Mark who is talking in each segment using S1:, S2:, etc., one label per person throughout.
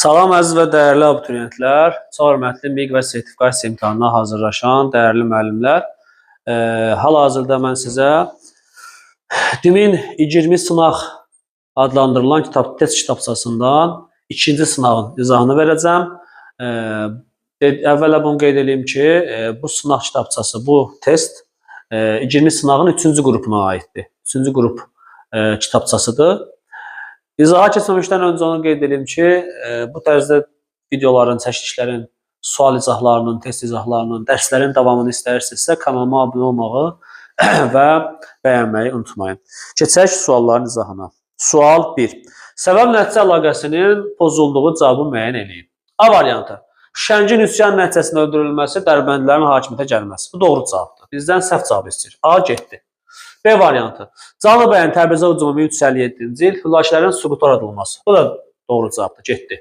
S1: Salam əziz və dəyərli abituriyentlər, çox hörmətli MİQ və sertifikasiya imtahanına hazırlaşan dəyərli müəllimlər. Hal-hazırda mən sizə DİM-in 20 sınaq adlandırılan kitab test kitabçasından ikinci sınağın izahını verəcəm. Əvvəla bunu qeyd edeyim ki, bu sınaq kitabçası, bu test 20 sınağın 3-cü qrupuna aiddir. 3-cü qrup kitabçasıdır. İzaha keçməmişdən öncə onu qeyd edeyim ki, bu tərzdə videoların, çəkilişlərin, sual izahlarının, test izahlarının, dərslərin davamını istəyirsinizsə kanalıma abunə olmağı və bəyənməyi unutmayın. Keçək sualların izahına. Sual 1. Səbəb-nəticə əlaqəsinin pozulduğu cavabı müəyyən eləyin. A variantı. Şəngin üsyan nəticəsində öldürülməsi, Dərbəndlərin hakimiyyətə gəlməsi. Bu doğru cavabdır. Bizdən səhv cavabı istəyir. A getdi. B variantı. Canlıbəyin Təbrizə hücumu 1357-ci il, Hülakilərin süquta uğradılması. Bu da doğru cavabdır, getdi.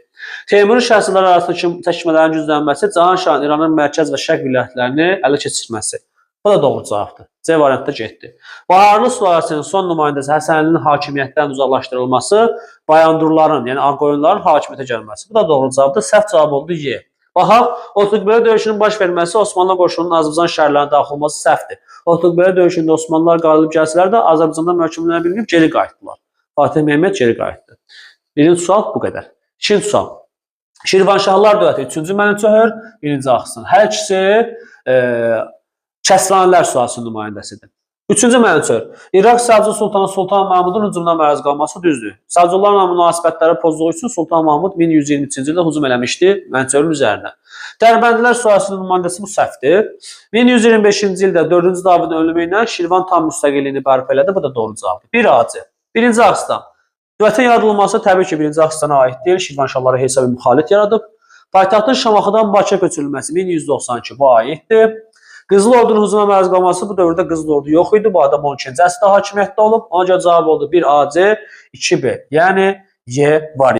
S1: Teymuri şəhzadələri arasındakı çəkişmələrin güclənməsi, Cahanşahın İranın mərkəz və şərq vilayətlərini ələ keçirməsi. Bu da doğru cavabdır. C variantı da getdi. Baharlı sülaləsinin son nümayəndəsi Həsənlinin hakimiyyətdən uzaqlaşdırılması, Bayandurların, yəni Ağqoyunların hakimiyyətə gəlməsi. Bu da doğru cavabdır. Səhv cavab oldu Y. Baxaq, Otlukbeli döyüşünün baş verməsi, Osmanlı qoşununun Azərbaycan şəhərlərinə daxil olması səhvdir. Otlukbeli döyüşündə Osmanlılar qalib gəlsələr də Azərbaycanda möhkəmlənə bilməyib geri qayıtdılar. Fatih Mehmet geri qayıtdı. Birinci sual bu qədər. İkinci sual. Şirvanşahlar dövləti 3-cü Mənüçöhr, 1-ci Axsın. Hər ikisi Kəsranilər sülaləsinin nümayəndəsidir. 3-cü Mənüçöhr. İraq Səlcuq Sultanı Sultan Mahmudun hücumuna məruz qalması düzdür. Səlcuqlarla münasibətləri pozduğu üçün Sultan Mahmud 1123-cü ildə hücum eləmişdi Mənüçöhrün üzərinə. Dərbəndilər sülaləsinin nümayəndəsi bu səhvdir. 1125-ci ildə 4-cü Davidin ölümü ilə Şirvan tam müstəqilliyini bərpa elədi. Bu da doğru cavabdır. 1 AC. 1-ci Axsdan. Dövlətin yaradılması təbii ki, 1-ci Axsdana aid deyil. Şirvanşahlara hesab-ı müxalif yaradıb. Paytaxtın Şamaxıdan Bakıya köçürülməsi 1192 bu aiddir. Qızıl Ordunun hücuma məruz qalması bu dövrdə Qızıl Ordu yox idi. Bu adam 12-ci əsrdə hakimiyyətdə olub. Ona görə cavab oldu 1 AC, 2B. Yəni Y variantı.